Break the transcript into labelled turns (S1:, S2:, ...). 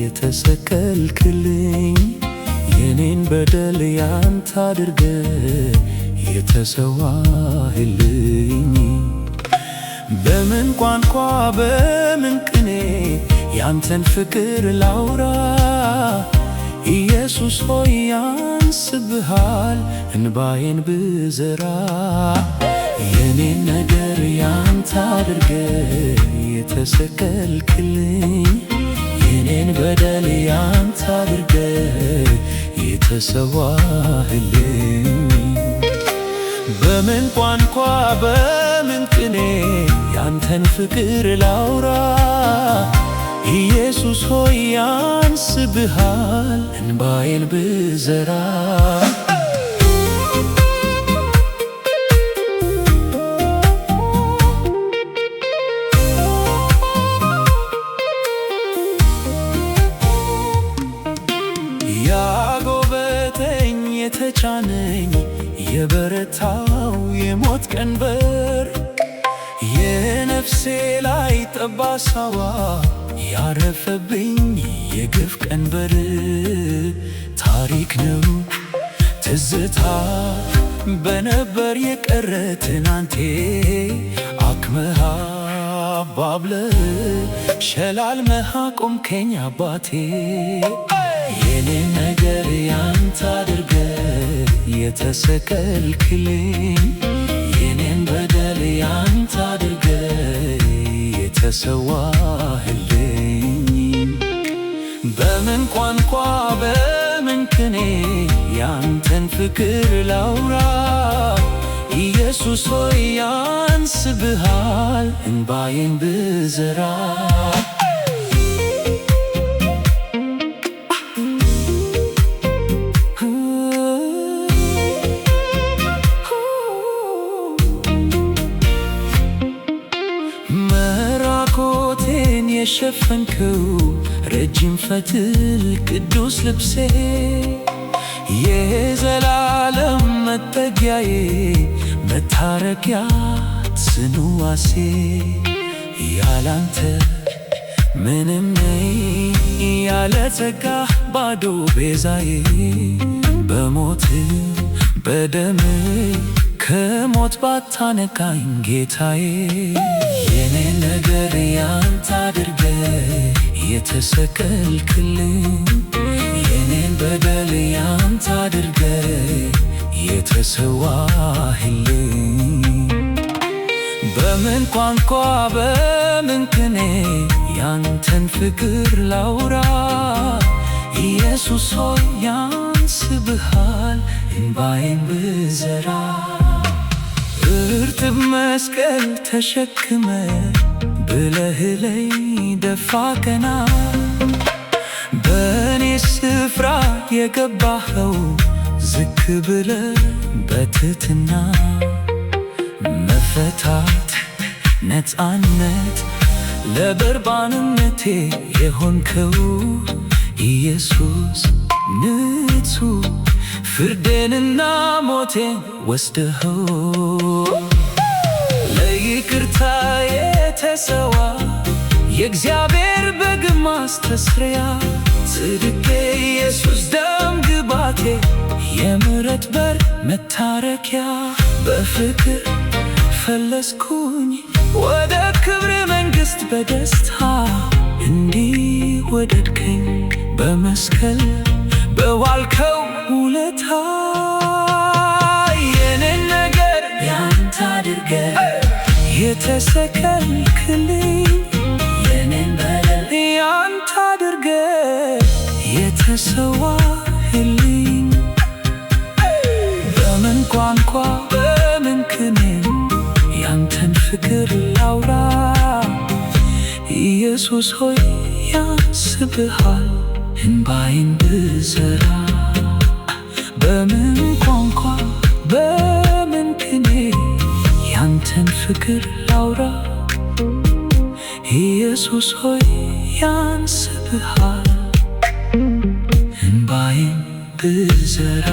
S1: የተሰቀልክልኝ፣ የኔን በደል ያንተ አድርገህ የተሰዋህልኝ። በምን ቋንቋ በምን ቅኔ ያንተን ፍቅር ላውራ? ኢየሱስ ሆይ ያንስብሃል እንባዬን ብዘራ። የኔን ነገር ያንተ አድርገህ የተሰቀልክልኝ፣ የኔን በደል ያንተ አድርገህ የተሰዋህልኝ። በምን ቋንቋ በምን ቅኔ ያንተን ፍቅር ላውራ? ኢየሱስ ሆይ ያንስብሃል እንባዬን ብዘራ። ያጎበተኝ የተጫነኝ የበረታው የሞት ቀንበር፣ የነፍሴ ላይ ጠባሳዋ ያረፈብኝ የግፍ ቀንበር፣ ታሪክ ነው ትዝታ በነበር የቀረ ትናንቴ፣ አክመሃ ባብለ ሸላልመሃ ቆምከኝ አባቴ። የኔ ነገር ያንተ አድርገህ የተሰቀልክልኝ፣ የኔን በደል ያንተ አድርገህ የተሰዋህልኝ። በምን ቋንቋ በምን ቅኔ ያንተን ፍቅር ላውራ? ኢየሱስ ሆይ ያንስብሃል እንባዬን ብዘራ። መራኮቴን የሸፈንከው ረጅም ፈትል ቅዱስ ልብሴ፣ የዘላለም መጠጊያዬ መታረቂያ ጽኑ ዋሴ። ያላንተ ምንም ነኝ፣ ያለ ጸጋ ባዶ ቤዛዬ፣ በሞት በደም ከሞት ባታነቃኝ ጌታዬ። የኔ ነገር ያንተ አድርገህ የተሰቀልክልኝ፣ የኔን በደል ያንተ አድርገህ የተሰዋህልኝ። በምን ቋንቋ በምን ቅኔ ያንተን ፍቅር ላውራ? ኢየሱስ ሆይ ያንስብሃል እንባዬን ብዘራ። እርጥብ መስቀል ተሸክመ ብለህለይ ደፋ ቀና፣ በእኔ ስፍራ የገባኸው ዝክ ብለ በትትና፣ መፈታት ነፃነት ለበርባንነቴ የሆንከው ኢየሱስ ንጹሕ፣ ፍርዴንና ሞቴን ወስደኸው። ለይቅርታ የተሰዋ የእግዚአብሔር በግ ማስተስሪያ፣ ጽድቄ ኢየሱስ ደም ግባቴ የምሕረት በር መታረኪያ፣ በፍቅር ፈለስኩኝ ወደ ክብር መንግሥት በደስታ፣ እንዲህ ወደድከኝ በመስቀል በዋልከው ውለታ። የኔን ነገር ያንተ አድርገህ የተሰቀልክልኝ፣ የኔን በደል ያንተ አድርገህ የተሰዋህልኝ። በምን ቋንቋ በምን ቅኔ ያንተን ፍቅር ላውራ? ኢየሱስ ሆይ ያንስብሃል እንባዬን ብዘራ። በምን ቋንቋ በምን ቅኔ ያንተን ፍቅር ላውራ? ኢየሱስ ሆይ ያንስብሃል እንባዬን ብዘራ።